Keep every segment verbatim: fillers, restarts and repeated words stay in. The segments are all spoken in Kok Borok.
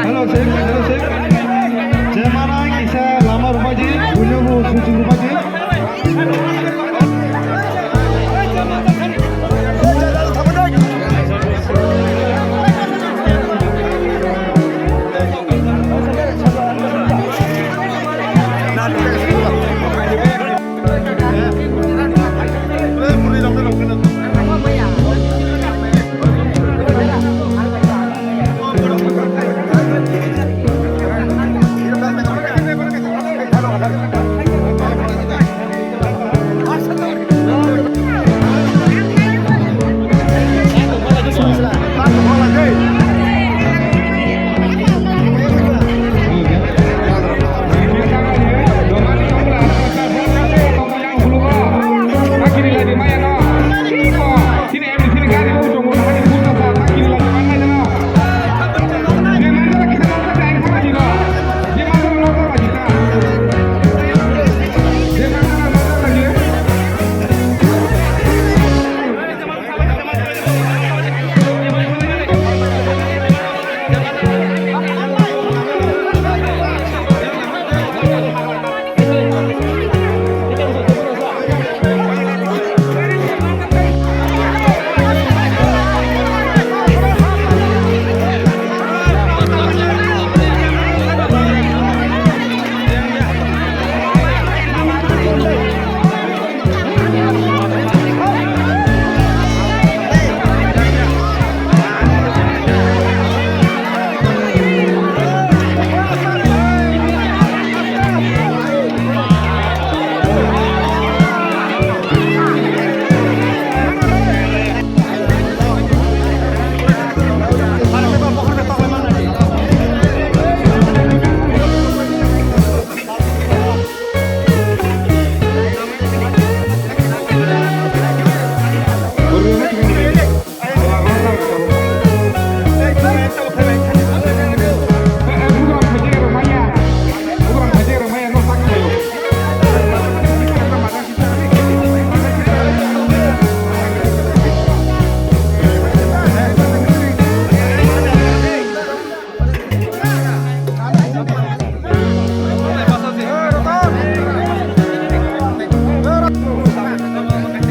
Hello, check, hello, check. Jemana kisa lama rupaji, punya bu suci rupaji.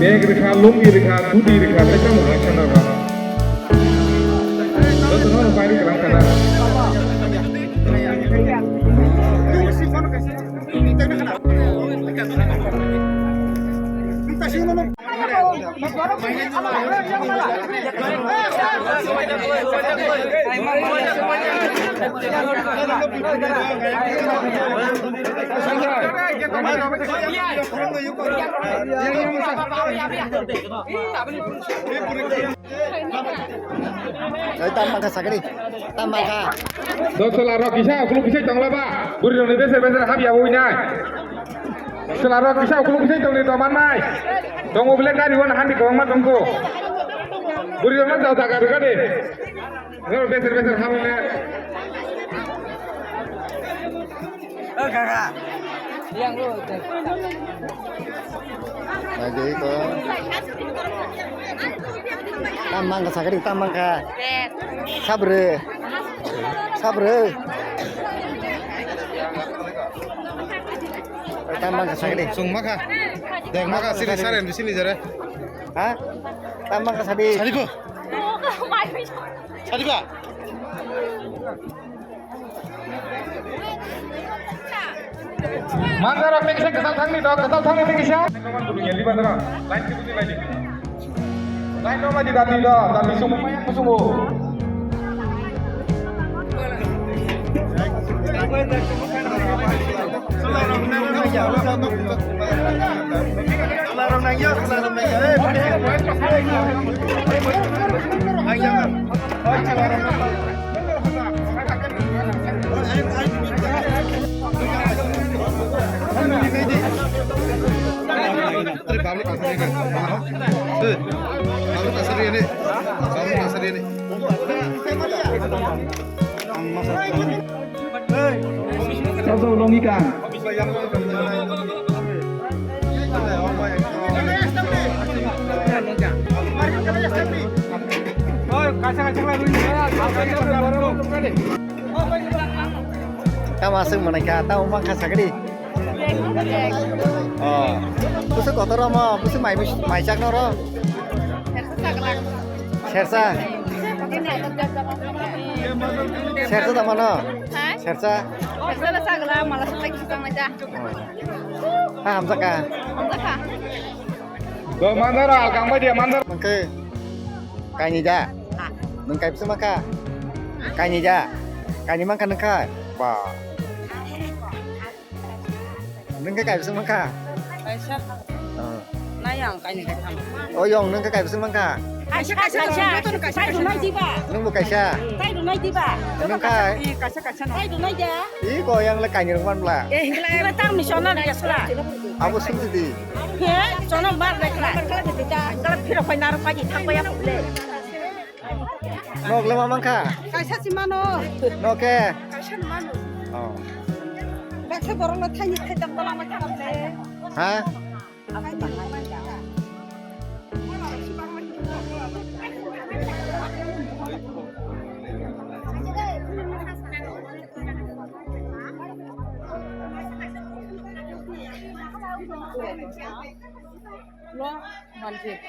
Bag rikha, lungi rikha, hoodie rikha, tei tamo hai sana rok. Joto no pai rikha lang sana. Oi, tam mangkha sakni. Tam mangkha. Dosla rok kisa, ukuluk kisa tongla ba. Buri rok ni beser beser hap ya ui nai. Dosla rok kisa, ukuluk kisa tongni to man nai. Tongo bile gari wan handi kong ma tongko. Buri rok man jauh jaga rega de. Rok beser beser hap ne. Lagi ko. Tam mangkha sakri, tam mangkha. Sabre. Sabre. Tam mangkha sakri. Sung mangkha. Dek mangkha sini saren di sini jare. Ha? Tam mangkha sadi. Sadi ko. Sadi ko. Manjaro peksa kesal thangni dok, kesal thangni peksa. Line no madi dati do, dati sumu, sumu. Sasao longika. Tamo aswk mwnai kha, tamo mang kha sakri. Oh. Busu kotor omo, busu mai, mai chak noro. Sersa. Sersa da mano? Ha? Sersa. Sersa la sagla, mala sa lagi sang aja. Oh. Ha, hamjak kha. Hamjak kha. Do mandar al kang bai dia mandar. Mangke. Kaini da. Ha. Nung kai bisa maka. Kaini da. Kaini mangka nung kai. Ba. Nung khe kaibwswk mankha? Kaisa. Oh. Nai ang kaini kaitham. Oh, yong, nung khe kaibwswk mankha? Kaisa, kaisa, kaisa. Tai rwnai diba? Nungbo kaisa? Tai rwnai diba? Nung kha? Eh, kaisa, kaisa no. Tai rwnai da? Ih, ko yang le kaini rwng man bla. Eh, hingla, hingla tang ni sona ya sala. Abo sung di. He, sona mar le kla. Kala phiro koi naro paji thang ya le. Nok le ma mankha? Kaisa si mano. Nok khe? Kaisa no mano. Oh. Baksa borok no thani thai dam bola ma thang le. Ha? Lo, manjik.